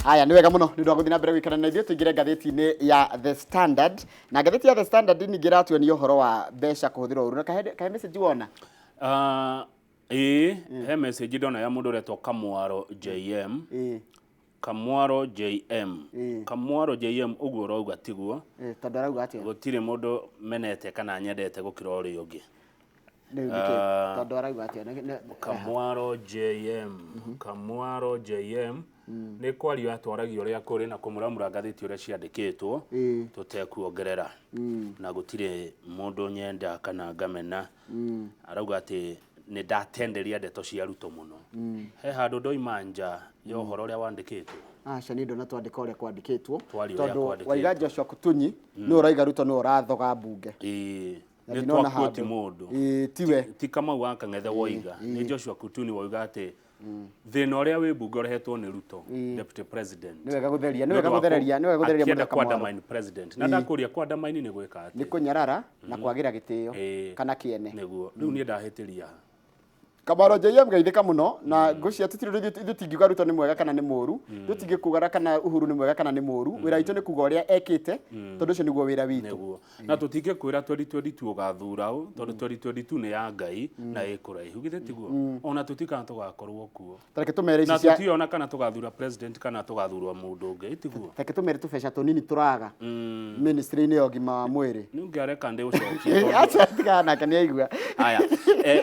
Aya, nĩ wega mũno nĩ ũndũ wa gũthiĩ na mbere gũikara na ithuĩ. Tũingĩre ngathĩti-inĩ ya The Standard, na ngathĩti ya The Standard ningĩ ĩratuonia ũhoro wa mbeca kũhũthĩrwo ũru. Na kahe message wona? Ah, ĩĩ, he message ndona ya mũndũ ũretwo Kamwaro JM. Kamwaro JM. Kamwaro JM, ũguo ũrauga tiguo. Tondũ arauga atĩa? Gũtirĩ mũndũ menete kana nyendete gũkĩra ũrĩa ũngĩ. Rĩu nĩkĩ? Ah. Tondũ arauga atĩa? Kamwaro JM, Kamwaro JM nĩ kwario atwaragia ũrĩa kũrĩ na kũmuramura ngathĩti ũrĩa ciandĩkĩtwo tũtekuongerera, na gũtirĩ mũndũ nyenda kana ngamena. Arauga atĩ nĩ ndatenderia ndeto cia Ruto mũno. He handũ ndoima nja ya ũhoro ũrĩa wandĩkĩtwo? Aca, nĩ ndona twandĩka ũrĩa kwandĩkĩtwo. Twaria ũrĩa Tondũ kwandĩkĩtwo. waiga Joshua Kutunyi nĩwe ũraiga Ruto nĩwe ũrathoga mbunge. Na Nĩ ndinona twakuoti handũ. Mũndũ Ĩĩ, tiwe. Ti Kamau wa Kang'ethe woiga, nĩ Joshua Kutuni woiga atĩ thĩna ũrĩa wĩ mbunge ũrehetwo nĩ Ruto, deputy president. Nĩ wega gũtheria, nĩ wega gũthereria, nĩ wega gũthereria akĩenda mũndũ Kamwaro. kũ-undermine president, na ndakũria kũ-undermine nĩ gwĩka Nĩ atĩa? kũnyarara na kwagĩra gĩtĩo kana kĩene. Nĩguo rĩu niĩ ndahĩtĩria. Kamwaro JM, geithĩka mũno. Na ngũcia tũtirĩ ithuĩ tingiuga Ruto nĩ mwega kana nĩ mũru, tũtingĩkuga kana Uhuru nĩ mwega kana nĩ mũru. Wĩra witũ nĩ kuga ũrĩa ekĩte, tondũ ũcio nĩguo wĩra witũ. Nĩguo, na tũtingĩkwĩra 2022 ũgathura ũ, tondũ 2022 nĩ ya Ngai na ĩ kũraihu, githĩ tiguo? Ona tũtikana tũgakorwo kuo. Tareke tũmere Na ici cia tũtiona kana tũgathura president kana tũgathurwo mũndũ ũngĩ, tiguo? Reke tũmere tũbeca tũnini tũraga ministry-inĩ ya ũgima wa mwĩrĩ. Nĩ ũngĩareka ndĩ ũcokie tondũ Aca, tigana nake, nĩ aigua. Aya,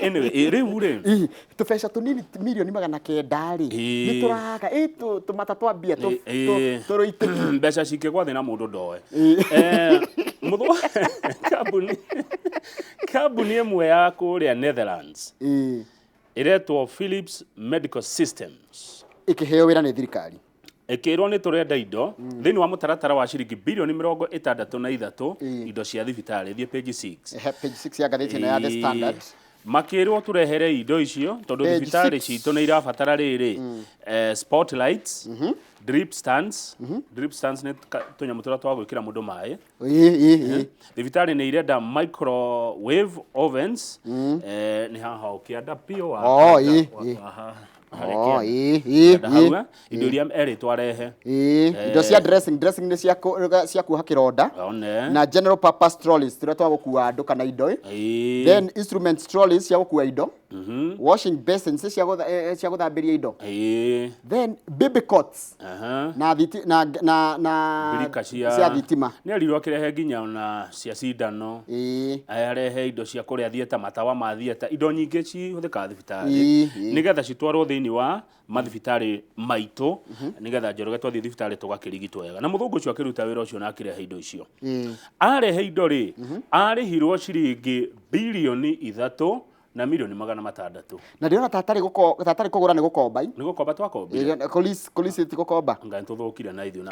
anyway, rĩu rĩ Ih, tũbeca tũnini, mirioni 900 rĩ, nĩ tũraga ĩ tũmata twa mbia tũrũitĩki. Mbeca cingĩgwa thĩ na mũndũ ndoe. Mũthũ kambuni ĩmwe ya kũrĩa Netherlands ĩretwo Philips Medical Systems ĩkĩheo wĩra nĩ thirikari. Ĩkĩrwo nĩ tũrenda indo thĩinĩ wa mũtaratara wa ciringi birioni 63, indo cia thibitarĩ. Thiĩ page 6. Ehe, page 6 ya ngathĩti ĩno ya The Standard. Makĩrwo tũrehere indo icio tondũ Page thibitarĩ 6. citũ nĩ irabatara rĩrĩ, spotlights, drip stands. Drip stands nĩ tũnyamũ tũrĩa twa gwĩkĩra mũndũ maĩ. ĩ ĩ ĩ Thibitarĩ nĩ irenda microwave ovens, nĩ haha ũkĩanda piũ wa Oh, ĩ. haha harĩa Oh, kĩanda. ĩ Kĩanda ĩ hau, indo iria erĩtwo arehe. Ĩ, indo cia dressing nĩ cia kuoha kĩronda One. na general purpose trolleys tũrĩa twa gũkua andũ kana indo ĩ. Then instrument trolleys cia gũkua indo, washing basins cia gũthambĩria indo, then baby cots na thiti na Mbirika cia cia thitima. Nĩ erirwo akĩrehe nginya ona cia cindano. Arehe indo cia kũrĩa theatre, matawa ma theatre, indo nyingĩ cihũthĩkaga thibitarĩ, Ĩ, ĩ. nĩgetha citwarwo thĩinĩ wa mathibitarĩ maitũ, nĩgetha Njoroge twathiĩ thibitarĩ tũgakĩrigitwo wega. Na mũthũngũ ũcio akĩruta wĩra ũcio na akĩrehe indo icio. Arehe indo rĩ, arĩhirwo ciringi birioni 3 na mirioni 600. Na ndĩrona tatarĩ kũgũra, nĩ gũkomba Nĩ gũkomba twakombire. Kũlease ti gũkomba. Ngai, tũthũkire na ithuĩ. Na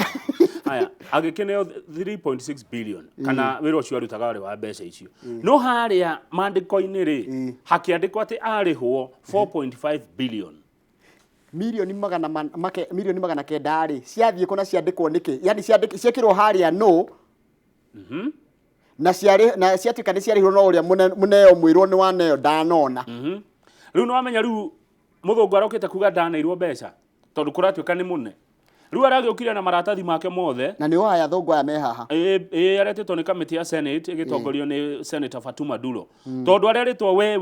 aya agĩkĩneo 3.6 billion, kana wĩra ũcio arutaga warĩ wa mbeca icio, no harĩa maandĩko-inĩ rĩ, hakĩandĩkwo atĩ arĩhwo 4.5 billion. Mirioni magana 900 rĩ, ciathiĩ kũ na ciandĩkwo nĩkĩ? Yani ciekĩrwo harĩa no na ciarĩ na ciatuĩka nĩ ciarĩhirwo, no ũrĩa mũneo mwĩrwo nĩ waneo ndanona. Rĩu nĩ wamenya, rĩu mũthũngũ arokĩte kuga ndaneirwo mbeca, tondũ kũratuĩka nĩ mũne. Rĩu aragĩũkire na maratathi make mothe. Na nĩ aya thũngũ aya me haha? Ĩ, aretĩtwo nĩ kamĩtĩ ya Senate ĩgĩtongorio nĩ Senator Fatuma Dulo, tondũ arerĩtwo we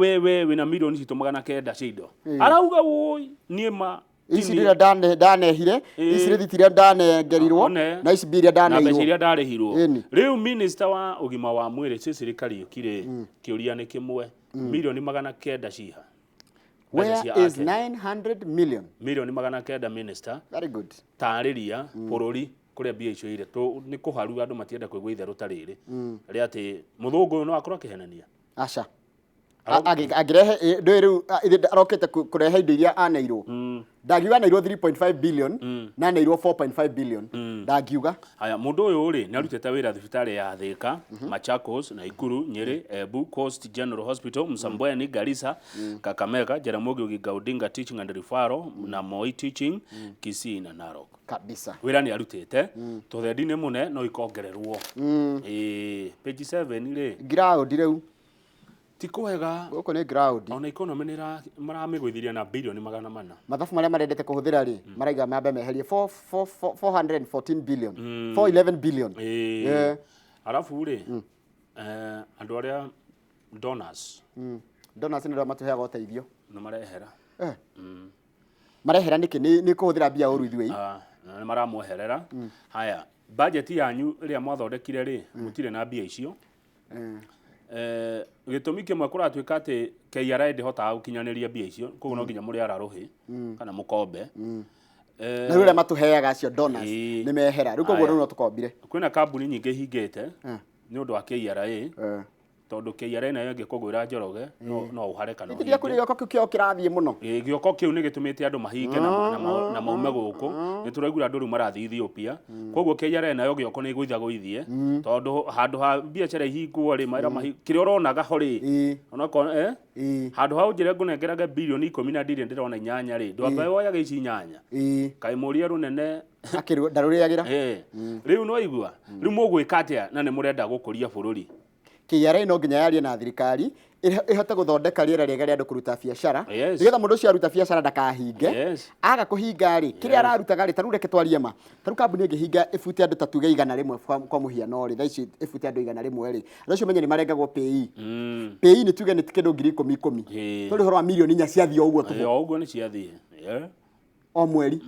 wĩna mirioni citũ 900 cia indo. Arauga wũi, niĩ ma Ici ndĩrĩa ndanehire, ici rĩthiti iria ndanengerirwo One. na ici mbia iria Na mbeca ndaneirwo. iria ndarĩhirwo. Rĩu minister wa ũgima wa mwĩrĩ Cecily Kariuki rĩ, kĩũria nĩ kĩmwe: mirioni 900 ciha? Mbeca Where cia is Akenya. 900 million? Mirioni 900, minister. Very good. Tarĩria bũrũri kũrĩa mbia icio irĩ. Nĩ kũharu andũ matienda kũigua itherũ ta rĩrĩ rĩa atĩ mũthũngũ ũyũ no akorwo akĩhenania. Aca. Angĩrehe ndũĩ rĩu ithe arokĩte kũrehe indo iria aneirwo. Ndangiuga aneirwo 3.5 billion na aneirwo 4.5 billion, ndangiuga. Haya, mũndũ ũyũ rĩ, nĩ arutĩte wĩra thibitarĩ ya Thika, Machakos, Nakuru, Nyeri, Embu, Coast General Hospital, Msambweni, Garissa, Kakamega, Jaramogi Oginga Odinga Teaching and Referral na Moi Teaching, Kisii na Narok. Kabisa. Wĩra nĩ arutĩte, tũthendi nĩ mũne no ikongererwo. Ĩĩ, page 7 rĩ. Ground rĩu. Ti kwega. Gũkũ nĩ ground. Ona economy nĩ maramĩgũithirie na bilioni 400. Mathabu marĩa marendete kũhũthĩra rĩ, maraiga mambe meherie 414 billion, 411 billion. Ĩĩ. Arabu rĩ, andũ arĩa donors. Donors nĩ arĩa matũheaga ũteithio. Nĩ marehera. Marehera nĩkĩ? Nĩ kũhũthĩra mbia ũru ithuĩ. Nĩ maramweherera. Haya, budget yanyu ĩrĩa mwathondekire rĩ, mũtirĩ na mbia icio. Gĩtũmi kĩmwe kũratuĩka atĩ KRA ndĩhotaga gũkinyanĩria mbia icio, koguo no nginya mũrĩ ararũhĩ kana mũkombe. Na rĩu arĩa matũheaga acio donors nĩ mehera. Rĩu koguo rĩu no tũkombire. Kwĩna kambuni nyingĩ ihingĩte nĩ ũndũ wa KRA, tondũ KRA nayo ĩngĩkũgwĩra Njoroge, no ũhare kana ũhinge. Gĩoko kĩu kĩao kĩrathiĩ mũno. Gĩoko kĩu nĩ gĩtũmĩte andũ mahinge na maume gũkũ. Nĩ tũraigua andũ rĩu marathiĩ Ethiopia. Koguo KRA nayo gĩoko nĩ ĩgũithagũithie, tondũ handũ ha biacara ihingwo rĩ, mawĩra kĩrĩa ũronaga ho rĩ, onokorwo, handũ ha ũnjĩre ngũnengerage bilioni 10 na ndirĩ ndĩrona 8 rĩ, ndwambe woyage ici 8. Kaĩ mũria rũnene Akĩrwo, ndarũrĩagĩra. Rĩu no igua, rĩu mũgwĩka atĩa na nĩ mũrenda gũkũria bũrũri? KRA no nginya yarie na thirikari ĩhote gũthondeka rĩera rĩega rĩa andũ kũruta biacara. Nĩgetha mũndũ ũcio aruta biacara ndakahinge. Aga kũhinga rĩ, kĩrĩa ararutaga rĩ, ta rĩu reke twarie ma. Ta rĩu kambuni ĩngĩhinga ĩbute andũ ta tuge 100 kwa mũhiano rĩ, thaa ici ĩbute andũ 100 rĩ, andũ acio menye nĩ marengagwo PAYE. PAYE nĩ tuge nĩ kĩndũ ngiri ikũmi ikũmi. Tũrĩ ũhoro wa mirioni 4 ciathiĩ o ũguo tũhũ. O ũguo nĩ ciathiĩ. O mweri.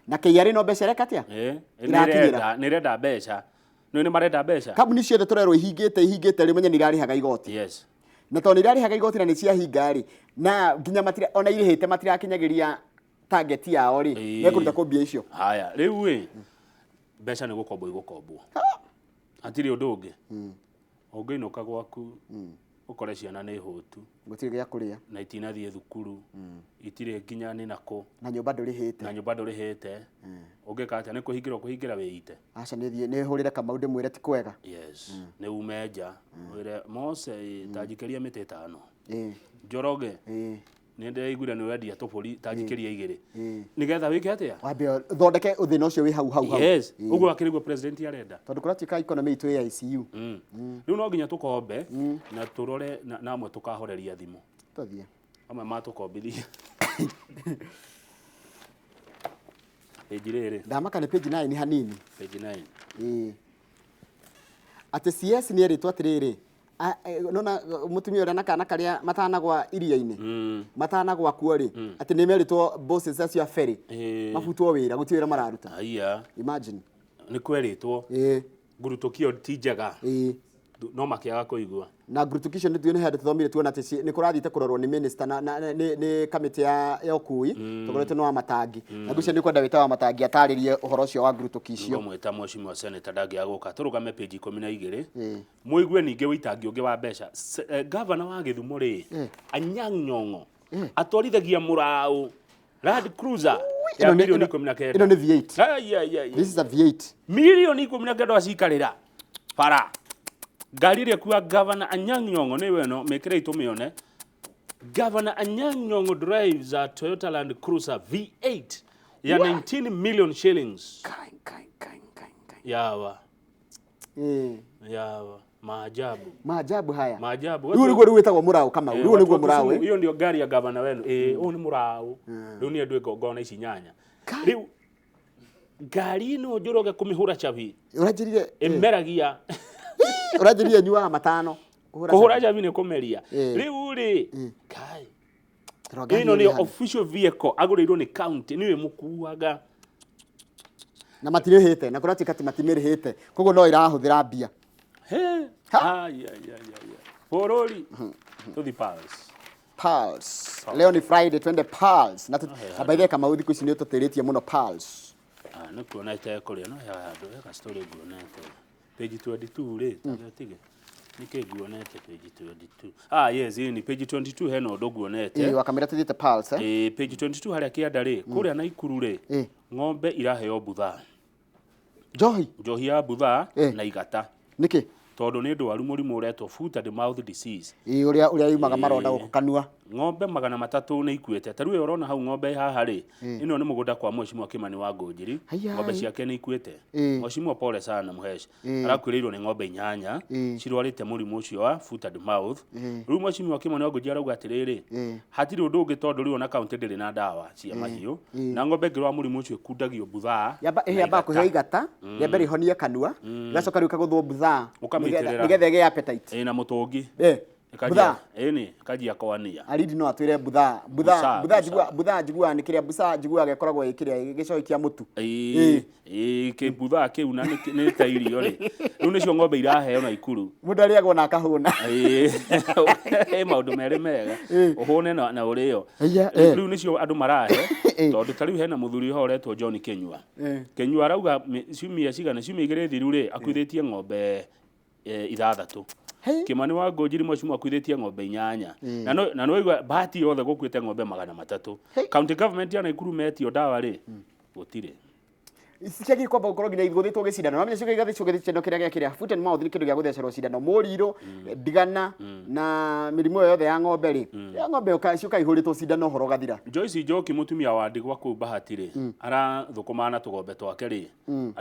Na KRA no mbeca ĩreka atĩa? Ĩrakinyĩra. Nĩ ĩrenda mbeca. Nĩ nĩ marenda mbeca. Kambuni ciothe tũrerwo ihingĩte ihingĩte rĩ, menye nĩ irarĩhaga igoti. Na tondũ nĩ irarĩhaga igoti na nĩ ciahinga rĩ, na nginya matira, ona irĩhĩte matirakinyagiria target yao rĩ, mekũruta kũ mbia icio? Haya, rĩu ĩ, mbeca nĩ gũkombwo igũkombwo. Hatirĩ ũndũ ũngĩ. Ũngĩinũka gwaku, ũkore ciana nĩ hũtu. Gũtirĩ gĩa kũrĩa. Na itinathiĩ thukuru. Itirĩ nginya nĩ nakũ. Na nyũmba ndũrĩhĩte. Na nyũmba ndũrĩhĩte. Ũngĩka atĩa? Nĩ kũhingĩra ũkũhingĩra wĩite? Aca, nĩ thiĩ, nĩ hũrĩre Kamau ndĩmwĩre ti kwega. Yes. Nĩ ume nja. Wĩre Mose, ta njikĩria mĩtĩ 5. Njoroge. Nĩ ndĩraiguire nĩ wendia tũbũri ta njikĩria 2. Nĩgetha wĩke atĩa? Wambe ũthondeke thĩna ũcio wĩ hau hau hau. Yes. Ũguo akĩrĩ guo president arenda. Tondũ kũratuĩka economy itũ ĩ ICU. Rĩu no nginya tũkombe na tũrore na amwe tũkahoreria thimũ. Tũthiĩ. Amwe matũkombithia. Page rĩrĩ. Ndamaka nĩ page 9 hanini. Page 9. Atĩ CS nĩ erĩtwo atĩrĩrĩ, nona mũtumia ũrĩa na kana karĩa matanagwa iria-inĩ, matanagwa kuo rĩ, atĩ nĩ merĩtwo bosses acio a ferry, mabutwo wĩra, gũtirĩ wĩra mararuta. Aya. Imagine. Nĩ kwerĩtwo. Ngurutũkio ti njega. No makĩaga kũigua. Na ngurutũkio nĩ nĩ handũ tũthomire tuona atĩ nĩ kũrathiĩte kũrorwo nĩ minister na nĩ kamĩtĩ ya ũkui, tũkoretwo nĩ wa Matangi. Na ngwĩciria nĩ ũkwenda wĩta wa Matangi atarĩrie ũhoro ũcio wa ngurutũkio icio. Ngũmwĩta mheshimiwa senator ndangĩaga gũka. Tũrũgame page 12. Mũigue ningĩ wĩitangi ũngĩ wa mbeca. Governor wa Gĩthumo rĩ, Anyang' Nyong'o, atwarithagia mũraũ Land Cruiser ya milioni 19. Ĩno nĩ V8. Ai, ai, ai. This is a V8. Milioni 19 acikarĩra bara. Ngari ĩrĩa ĩkuaga Governor Anyang' Nyong'o nĩ ĩno, mĩkĩre itũmĩone. Governor Anyang' Nyong'o drives a Toyota Land Cruiser V8 ya 19 million shillings. Kai, kai, kai, kai, kai. Yawa. Yawa. Maajabu. Maajabu haya. Maajabu. Rĩu nĩguo rĩu wĩtagwo mũraũ Kamau. Rĩu nĩguo mũraũ, eh? Hiyo ndio gari ya gavana wenu. Ũyũ nĩ mũraũ. Rĩu niĩ ndwĩ ngona ici nyanya. Kai. Rĩu ngari ĩno Njoroge kũmĩhũra cabi. Ũranjĩrire, Ĩmeragia. Ũranjĩrire nyuaga matano. Kũhũra Kũhũra cabi. cabi nĩ kũmeria. Rĩu rĩ, kai. Tondũ ngari Ĩno ĩyo nĩyo nĩ hana. official vehicle agũrĩirwo nĩ county, nĩwe mũkuaga. Na matirĩhĩte, na kũratuĩka atĩ matimĩrĩhĩte. Koguo no ĩrahũthĩra mbia. He. Ha. Ai, ai, ai, ai, ai. Bũrũri. Tũthi Pulse. Pulse. Leo ni Friday, twende Pulse. Na na by the way, Kamau thikũ ici nĩ ũtũtĩrĩtie mũno Pulse. Nĩ kuona ĩtekũrĩa, no he handũ, he ka story nguonete. Page 22 rĩ, ta tige. Nĩ kĩ nguonete page 22? Yes, ni page 22 hena ũndũ nguonete. Ĩĩ, wakamĩra tũthiĩte Pulse, eh? Ĩĩ, page 22 harĩa kĩanda rĩ, kũrĩa Naikuru rĩ, ng'ombe iraheo mbutha. Njohi? Njohi ya mbutha na igata. Nĩkĩ? Tondũ nĩ ndwaru mũrimũ ũretwo foot and mouth disease. Ĩĩ, ũrĩa yumaga maronda gũkũ kanua. Ng'ombe 300 nĩ ikuĩte. Ta rĩu ĩyo ũrona hau ng'ombe haha rĩ, ĩno nĩ mũgũnda kwa Mheshimiwa Kimani wa Ngũnjiri. Ng'ombe ciake nĩ ikuĩte. Mheshimiwa pole sana Mhesh. Arakuĩrĩirwo nĩ ng'ombe 8 cirwarĩte mũrimũ ũcio wa foot and mouth. Rĩu Mheshimiwa Kimani wa Ngũnjiri arauga atĩrĩrĩ, hatirĩ ũndũ ũngĩ tondũ rĩu ona kaunti ndĩrĩ na ndawa cia mahiũ. Na ng'ombe ĩngĩrwara mũrimũ ũcio ĩkundagio mbuthaa. Yamba na yambaga kũheo igata. Igata rĩambe rĩhonie kanua, rĩgacoka rĩu ĩkagũthwo mbuthaa Ũkamĩitĩrĩra. nĩgetha ĩgĩe appetite. Ĩ na mũtũngi. Mbuthaa. Ĩni, ĩkanjia kwania. Aridi no atwĩre mbuthaa mbuthaa mbuthaa njigua mbuthaa njiguaga nĩ kĩrĩa busaa njiguaga ĩkoragwo ĩ kĩrĩa gĩcohi kĩa mũtu. Ĩĩ, ĩĩ, kĩmbuthaa kĩu na nĩ ta irio rĩ. Rĩu nĩcio ng'ombe iraheo Naikuru. Mũndũ arĩagwo na akahũna. Ĩĩ, maũndũ merĩ mega. Ũhũne na ũrĩo. Rĩu nĩcio andũ marahe, tondũ ta rĩu hena mũthuri ho ũretwo John Kĩnyua. Kĩnyua arauga ciumia cigana, ciumia 2 thiru rĩ, akuithĩtie ng'ombe 6. Kimani wa Ngũnjiri Mheshimiwa akuithĩtie ng'ombe 8. Na no waigua bahati yothe gũkuĩte ng'ombe 300. County government ya Naikuru metio ndawa rĩ, gũtirĩ. Ciagĩrĩirwo kwamba gũkorwo nginya igũthĩtwo gĩcindano. Wamenya ciũka igathĩtwo gĩcindano kĩrĩa gĩa kĩrĩa foot and mouth nĩ kĩndũ gĩa gũthecerwo cindano. Mũrirũ, ndigana na mĩrimũ ĩyo yothe ya ng'ombe rĩ. Ya ng'ombe ciũka ihũrĩtwo cindano ũhoro ũgathira. Joyce Njoki mũtumia wa ndigwa kũu Bahati rĩ, arathũkũmaga na tũgombe twake rĩ,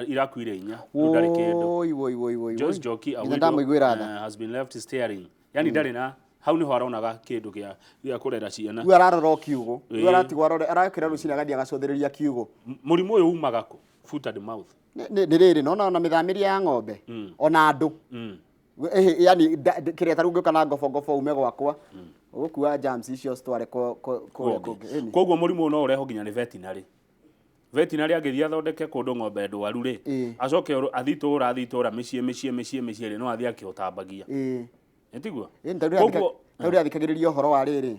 irakuire 4, rĩu ndarĩ kĩndũ. Woi, woi, woi, woi, Joyce woi. Njoki, a Nginya widow, ndamũiguĩra tha. has been left staring. Yani ndarĩ na hau niho aronaga kĩndũ gĩa kũrera ciana. Rĩu ararora o kiugũ. Rĩu aratigwo arore, arakĩra rũcinĩ agathiĩ agacũthĩrĩria kiugũ. Mũrimũ ũyũ umaga kũ? Foot and mouth. Nĩ rĩrĩ, nona ona mĩthamĩrie ya ng'ombe, ona andũ. Yani kĩrĩa ta rĩu ũngĩũka na ngobongobo ume gwakwa, ũgũkua germs icio citware kũrĩa kũngĩ. Ĩni. Koguo mũrimũ ũyũ no ũrehwo nginya nĩ veterinary. Veterinary angĩthiĩ athondeke kũndũ ng'ombe ndwaru rĩ, acoke athiĩ itũũra, athiĩ itũũra, mĩciĩ, mĩciĩ, mĩciĩ, mĩciĩ rĩ, no athiĩ akĩũtambagia. Nĩ tiguo? Ĩni, ta rĩu ta rĩu ndĩrathikagĩrĩria ũhoro wa rĩrĩ,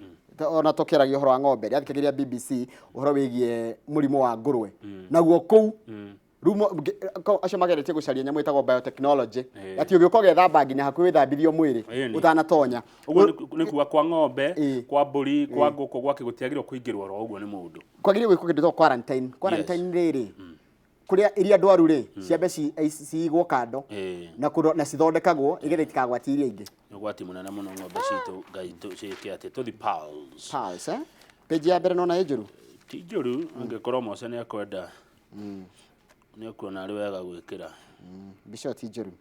ona tũkĩaragia ũhoro wa ng'ombe, ndĩrathikagĩrĩria BBC ũhoro wĩgiĩ mũrimũ wa ngũrwe. Naguo kũu, rĩu acio mageretie gũcaria nyamũ ĩtagwo biotechnology, atĩ ũgĩũka ũgethamba nginya hakuhĩ wĩthambithio mwĩrĩ ũtanatonya. Ũguo nĩ kuga kwa ng'ombe, kwa mbũri, kwa ngũkũ, gwake gũtiagĩrĩirwo kũingĩrwo oro ũguo nĩ mũndũ. Kwagĩrĩirwo gwĩkwo kĩndũ gĩtagwo quarantine. Quarantine rĩrĩ, kũrĩa iria ndwaru rĩ, ciambe cigwo kando na na cithondekagwo igetha itikagwatie iria ingĩ. Nĩ ũgwati mũnene mũno ng'ombe citũ, Ngai ciĩke atĩ tũthi Pulse. Pulse, eh? Page ya mbere nona ĩ njũru? Ti njũru, angĩkorwo Mose nĩ ekwenda. Nĩ ekuona arĩ wega gwĩkĩra. Mbica ĩyo ti njũru.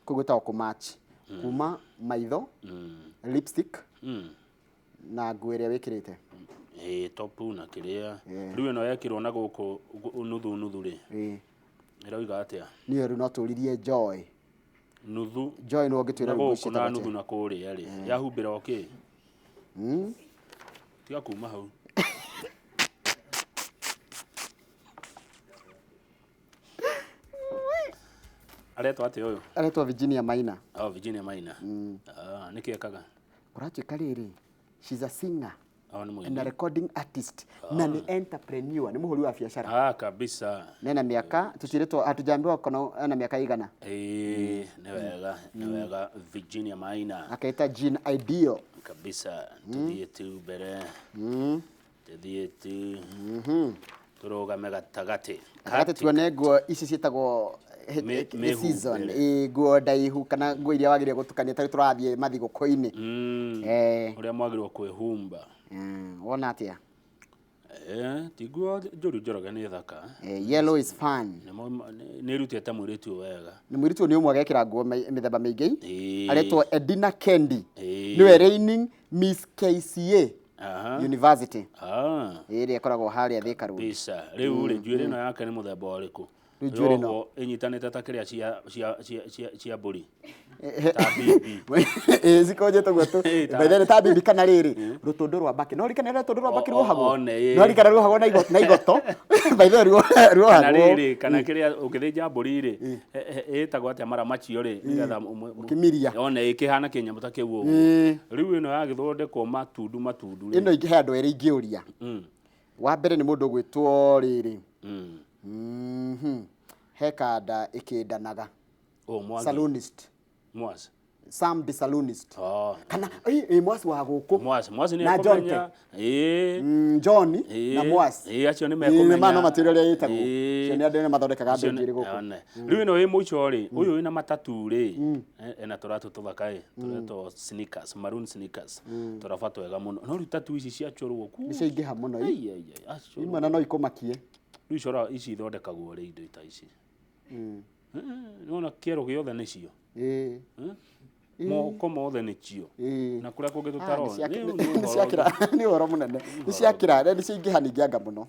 Kũu gwĩtagwo kũ-match. Kuma maitho, lipstick, na nguo ĩrĩa wĩkĩrĩte. Ĩĩ, topu na kĩrĩa. Rĩu ĩno yekĩrwo na gũkũ nuthu nuthu rĩ. Ĩroiga atĩa? Niĩ rĩu no tũririe Joy. Nuthu. Joy nĩwe ũngĩtwĩra Na rĩu nguo gũkũ na ciĩtagwo nuthu atĩa. na kũrĩa rĩ. Yahumbĩra o kĩ? Tiga kuma hau. Aretwo atĩa ũyũ? Aretwo Virginia Maina. Oh, Virginia Maina. Nĩkĩ ekaga? Kũratuĩka rĩrĩ, she's a singer. Oh, nĩ mũini. And a recording artist. Na nĩ entrepreneur, nĩ mũhũri wa biacara. Kabisa. Nena miaka, tũtirĩtwo, hatujaambiwa kono ena miaka igana. Nĩ wega, nĩ wega Virginia Maina. Akaita Jean Ideal. Kabisa, tuthiĩ tu mbere. Tuthiĩ tu. Tũrũgame gatagatĩ. Gatagatĩ tuone nguo ici ciĩtagwo season. Nguo ndaihu kana nguo iria wagĩrĩire gũtukania ta rĩu tũrathiĩ mathigũkũ-inĩ. Ũrĩa mwagĩrĩirwo kwĩhumba. Wona atĩa? Ti nguo njũru Njoroge nĩ thaka. Yellow is fun. Nĩ ĩrutĩte mũirĩtu ũyũ wega. Nĩ mũirĩtu ũyũ nĩ ũmwe agekĩra nguo mĩthemba mĩingĩ. Aretwo Edina Kendi. Nĩwe reigning Miss KCA University. Ĩrĩa ĩkoragwo harĩa Thika Road. Kabisa. Rĩu rĩ, njuĩrĩ ĩno yake nĩ mũthemba ũrĩkũ? Rĩu njuĩrĩ ĩno. Yohwo ĩnyitanĩte ta kĩrĩa cia mbũri. Ta bibi. Cikũnjĩtwo guo tu. Ta By the way, ta bibi kana rĩrĩ, rũtũndũ rwa mbakĩ. No ririkane rũtũndũ rwa mbakĩ ruohagwo? One, ĩĩ. No ririkane ruohagwo na igoto. By the way, ruohagwo. Kana rĩrĩ, kana kĩrĩa ũngĩthĩnja mbũri rĩ, ĩtagwo atĩa mara macio rĩ, nĩgetha Ũkĩmiria. One, ĩkĩhana kĩnyamũ ta kĩu ũguo. Rĩu ĩno yagĩthondekwo matundu matundu rĩ. Ĩno ingĩ he andũ erĩ ingĩũria. Wa mbere nĩ mũndũ ũgwĩtwo rĩrĩ. He kanda ĩkĩndanaga. Oh, Mwangi. Salonist. Mwas. Sam the Saloonist. Oh. Kana ĩ Mwasi wa gũkũ. Mwasi, Mwasi nĩ Na ekumenya. Ĩĩ. John Ĩĩ. na Mwasi. Ĩĩ, acio nĩ Ĩĩ, mekumenya. ma no matwĩre ũrĩa ĩtagwo. Ĩĩ. Cio nĩ andũ arĩa mathondekaga Acio andũ nĩ- njuĩrĩ gũkũ. one. Rĩu ĩno ĩ mũico rĩ, ũyũ wĩna matatu rĩ, ena tũratũ tũthaka ĩ, tũretwo sneakers, maroon sneakers. Tũraba twega mũno. No rĩu tatu ici ciacorwo ku. Nĩ ciaingĩha mũno ĩ. Ai, ai, ai, acorwo. Imwe na no ikũmakie. Rĩu cora ici ithondekagwo rĩ indo ta ici. Nĩwona kĩero gĩothe nĩcio. Ĩĩ. Moko mothe nĩcio. Ĩĩ. Na kũrĩa kũngĩ Ah, tũtarona. nĩ Rĩu nĩ nĩ ũhoro ciakĩra nĩ ũhoro mũnene. Nĩ ciakĩra, nĩ ciaingĩha ningĩ anga mũno.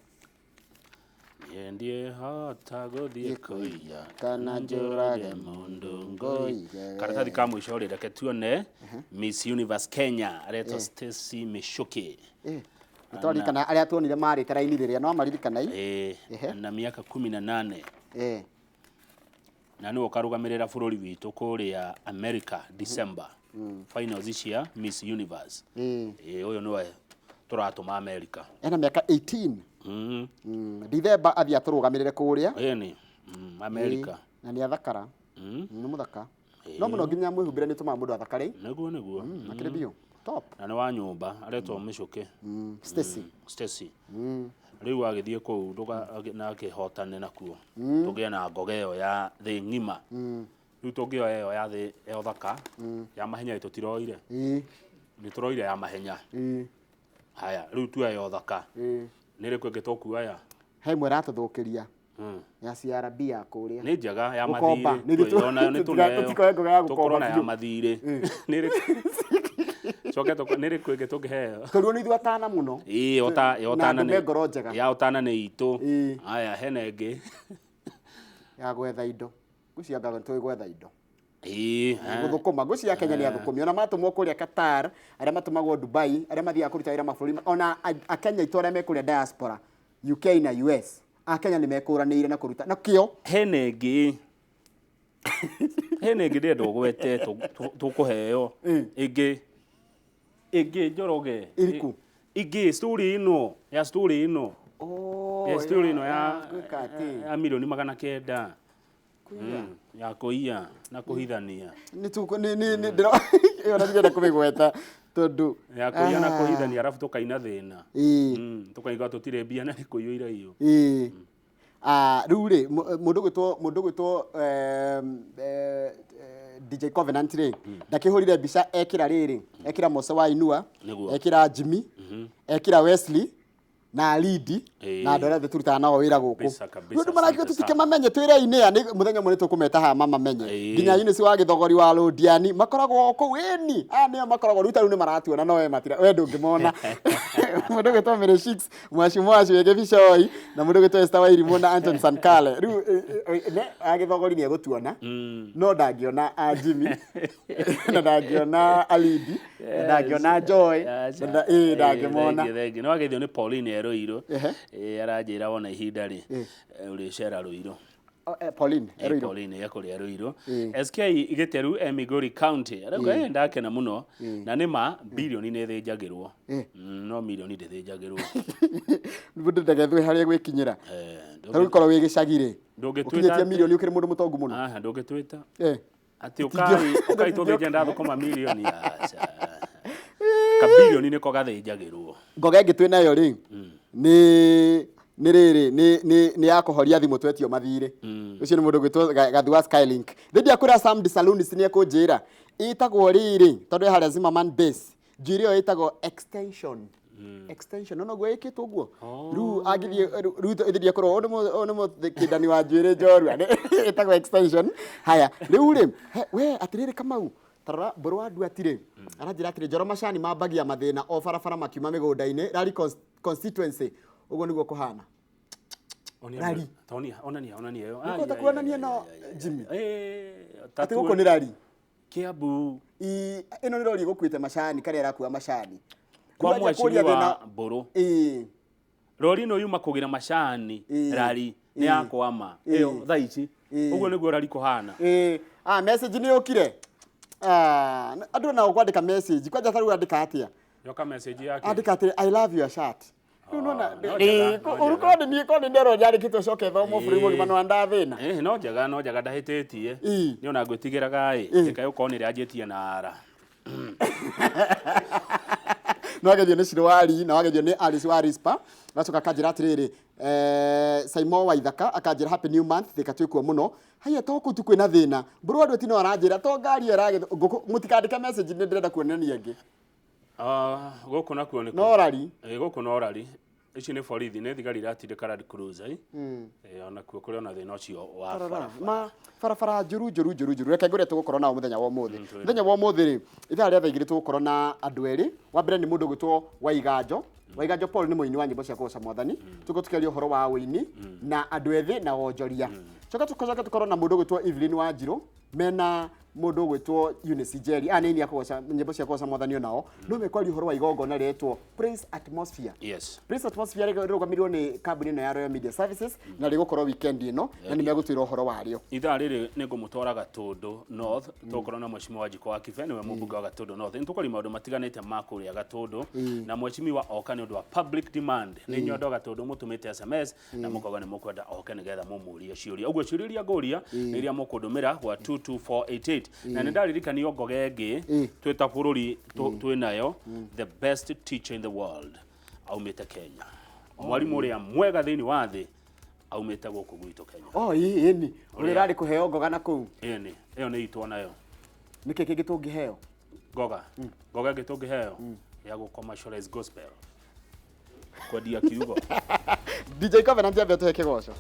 Niĩ ndiĩhota gũthiĩ kũiya Kana njũrage mũndũ ngoige. Karatathi ka mũico rĩ, reke tuone Miss Universe Kenya aretwo Stacy Michuki. Ĩĩ. Nĩ twaririkana arĩa tuonire marĩte raini rĩrĩa no maririkana i. Ĩĩ, na mĩaka 18. Ĩĩ. Na nĩwe ũkarũgamĩrĩra bũrũri witũ kũrĩa America December. Finals cia Miss Universe. Ĩĩ. Ĩĩ, ũyũ nĩwe tũratũma America. Ena mĩaka 18. Dithemba athiĩ atũrũgamĩrĩre kũrĩa. Ĩni, America. Na nĩ athakara. Nĩ mũthaka. No mũno nginya mwĩhumbĩre nĩ ũtũmaga mũndũ athakare. Nĩguo nĩguo. Makĩrĩ biũ. Top. Na nĩ wa nyũmba aretwo Michuki. Stacy. Stacy. Rĩu agĩthiĩ kũu na akĩhotane nakuo. Tũgĩe na ngoga ĩyo ya thĩ ng'ima. Rĩu tũngĩoya ĩyo ya thĩ ya ũthaka ya mahenya tũtiroire. Ĩĩ. Nĩ tũroire ya mahenya. Ĩĩ. Haya, rĩu tuoya ya ũthaka. Ĩĩ. Nĩ ĩrĩkũ ĩngĩ tũkuoya? He ĩmwe ĩratũthũkĩria. Ya CRB ya kũrĩa. Nĩ njega ya Gũkomba. mathirĩ. Nĩ ithuĩ Onayo nĩ tũneo. tũtikoe ngoga ya gũkomba Tũkorwo na ya biũ. mathirĩ. Nĩ ĩrĩkũ? Coke nĩ ĩrĩkũ ĩngĩ tũngĩheo? Tondũ nĩ ithuĩ atana mũno. Ĩĩ, ya Na ũtana andũ me ngoro njega. Ya ũtana nĩ itũ. Ĩĩ. Haya, hena ĩngĩ. Ya gwetha indo. Ngwĩciria anga tũĩ gwetha indo. Ĩĩ, Gũthũkũma. Ngwĩciria Kenya nĩ athũkũmi. Ona matũmwo kũrĩa Qatar, arĩa matũmagwo Dubai, arĩa mathiaga kũruta wĩra mabũrũri, ona Akenya aitũ arĩa me kũrĩa diaspora, UK na US, Akenya nĩ mekũranĩire na kũruta. Na kĩo. Hena ĩngĩ. Hena ĩngĩ ndĩrenda ũgwete tũkũheo. Ĩngĩ. Ĩngĩ Njoroge. Ĩrĩkũ? Ĩngĩ story ĩno, ya story ĩno. Oh, Ya story ĩno ya gwĩka atĩ. ya milioni 900. Ya kũiya na kũhithania. Nĩ tũkũ nĩ nĩ nĩ ndĩro ĩyo na ndĩrenda kũmĩgweta tondũ Ya kũiya na kũhithania arabu tũkaina thĩna. Ĩĩ. Tũkaiga tũtirĩ mbia na nĩ kũiywo iraiywo. Ĩĩ. Rĩu rĩ, mũndũ gwĩtwo mũndũ gwĩtwo DJ Covenant rĩ, ndakĩhũrire mbica ekĩra rĩrĩ, ekĩra Mose wa Inua, Nĩguo. ekĩra Jimmy, ekĩra Wesley na Lidi na andũ arĩa othe tũrutaga nao wĩra gũkũ. Kabisa, kabisa, Rĩu andũ marakiuga asante tũtikĩmamenye twĩre inĩa nĩ mũthenya ũmwe nĩtũkũmeta haha mamamenye. Ĩĩ. Nginya Eunice wa Gĩthogori wa Rũndiani makoragwo o kũu ĩni. Aya nĩo makoragwo rĩu ta rĩu nĩmaratuona no we matira we ndũngĩmona. Mũndũ ũgwĩtwo Mary Shix, Mwaci Mwaci wĩ Gĩbicoi na mũndũ ũgwĩtwo Esther Wairimũ na Anton Sankale. Rĩu ne a Gĩthogori nĩegũtuona no ndangĩona a Jimmy na ndangĩona a Lidi na ndangĩona Joy na ĩĩ ndangĩmona. Thengi. Nĩ wageithio nĩ Pauline e Ruiru. Ehe. Ĩĩ, aranjĩra wona ihinda rĩ, ũrĩcera Ruiru. Oh, Pauline, e Ruiru. Pauline ekũrĩa Ruiru. Ĩĩ. SK Gĩteru e Migori County. Arauga ĩ ndakena mũno na nĩ ma bilioni nĩ ĩthĩnjagĩrwo. Ĩĩ. No milioni ndĩthĩnjagĩrwo. Mũndũ ndagethue harĩa gwĩkinyĩra. Ta rĩu korwo wĩ gĩcagi rĩ, Ndũngĩtuĩka ũkinyĩtie atĩ- milioni ũkĩrĩ mũndũ mũtongu mũno. Aha, ndũngĩtwĩta. Atĩ ũkai tũthĩnje ndathũkũma milioni. Aca. Kabilioni nĩko gathĩnjagĩrwo. Ngoga ĩngĩ twĩ nayo rĩ, nĩ nĩ rĩrĩ nĩ nĩ nĩ ya kũhoria thimũ twetio mathirĩ. Ũcio nĩ mũndũ ũgwĩtwo Gathu wa Skylink. Rĩndia kwĩra Sam the Saloonist nĩ ekũnjĩra ĩtagwo rĩrĩ tondũ ĩ harĩa Zimmerman Base. Njuĩrĩ ĩyo ĩtagwo extension. Extension no noguo ĩkĩtwo ũguo. Rĩu angĩthiĩ rĩu ĩthiĩ kũrwo ũyũ nĩ mũkĩndani wa njuĩrĩ njorua. Ĩtagwo extension. Haya, rĩu rĩ, we atĩrĩrĩ Kamau, tarora mbũrũ wa Nduati rĩ, aranjĩra atĩrĩ Njoro macani mambagia mathĩna o barabara makiuma mĩgũnda-inĩ Rari constituency. Ũguo nĩguo kũhana. Rari. Onania, onania ĩyo. Nĩkũhota kuonania no Jimmy. Atĩ gũkũ Atĩ nĩ Rari. Kiambu. Ĩno nĩ rori ĩgũkuĩte macani karĩa ĩrakua macani. Kwa Rĩu anjia kũria mheshimiwa thĩna- Mbũrũ. Ĩĩ. Rori ĩno yuma kũgĩra macani Ĩĩ. Rari nĩ Ĩĩ. yakwama. Ĩĩ. Ĩyo thaa ici. Ĩĩ. Ũguo nĩguo Rari kũhana. Ĩĩ. Message nĩ yũkire. Andũ nao kwandĩka message. Kwanja ta rĩu andĩka atĩa? Yoka message yake. Andĩka atĩrĩ, I love your shirt. Rĩu nona No njega, no njega. Ũrũkorwo nĩ niĩ korwo nĩ nderwo nyandĩkĩtwo coke thomwo bũrũri mũgima no ndathĩna. Eh, no njega, no njega, ndahĩtĩtie. Nĩ ona ngwĩtigĩraga ĩ, reke gũkorwo nĩ ĩrĩa na ara. No wagethio nĩ Cirwari na wagethio nĩ Alice wa Rispa. Gacoka akanjĩra atĩrĩrĩ, Saimo wa Ithaka akanjĩra happy new month, Thika twĩkuo mũno. Haiya to kũu tu kwĩna thĩna. Mbũrũ andũ tino aranjĩra to ngari ĩyo ĩragĩthwo ngũkũ, mũtikandĩke message nĩ ndĩrenda kuonania ĩngĩ. Ah, gũkũ nakuo nĩ kũ? No rari. Ĩ, gũkũ no rari. Ici nĩ borithi, nĩ thigari iratindĩka Land Cruiser. Ĩ, onakuo kũrĩ ona thĩna ũcio wa barabara. Ma barabara njũru njũru njũru njũru. Reke ngwĩre tũgũkorwo nao mũthenya wa ũmũthĩ. Mũthenya wa ũmũthĩ rĩ, ithaa rĩa thaa igĩrĩ tũgũkorwo na andũ erĩ. Wa mbere nĩ mũndũ ũgwĩtwo Waiganjo. Waiganjo Paul nĩ mũini wa nyĩmbo cia kũgoca Mwathani. Tũgũkorwo tũkĩaria ũhoro wa ũini na andũ ethĩ na wonjoria. Coka tũcoke tũkorwo na mũndũ ũgwĩtwo Evelyn Wanjirũ mena mũndũ ũgwĩtwo Eunice Njeri. Aya nĩ aini a kũgoca nyĩmbo cia kũgoca Mwathani onao. No mekwaria ũhoro wa igongona rĩretwo Praise Atmosphere. Praise Atmosphere rĩrũgamĩrĩirwo nĩ kambuni ĩno ya Royal Media Services na rĩgũkorwo weekend ĩno na nĩ megũtwĩra ũhoro warĩo. Ithaa rĩrĩ nĩ ngũmũtwara Gatũndũ North, tũgũkorwo na Mheshimiwa Wanjikũ wa Kibe, nĩwe mũmbunge wa Gatũndũ North. Nĩ tũkwaria maũndũ matiganĩte ma kũrĩa Gatũndũ na Mheshimiwa oka nĩ ũndũ wa public demand. Nĩ inyuĩ andũ a Gatũndũ mũtũmĩte SMS na mũkauga nĩ mũkwenda oke nĩgetha mũmũrie ciũria. Ũguo ciũria iria ngũria nĩ iria mũkũndũmĩra gwa 22488. Na nĩ ndaririkanio ngoge ĩngĩ twĩ ta bũrũri twĩ nayo, the best teacher in the world aumĩte Kenya. Mwarimũ ũrĩa mwega thĩinĩ wa thĩ aumĩte gũkũ gwitũ Kenya. Oh, ĩĩ ĩni. Ũrĩa ũrarĩ kũheo ngoga na kũu. Ĩni, ĩyo nĩ itũ onayo. Nĩkĩ kĩngĩ tũngĩheo? Ngoga. Ngoga ĩngĩ tũngĩheo ya gũ commercialize gospel. Kwendia kiugo. DJ Covenant ambe atũhe kĩgoco.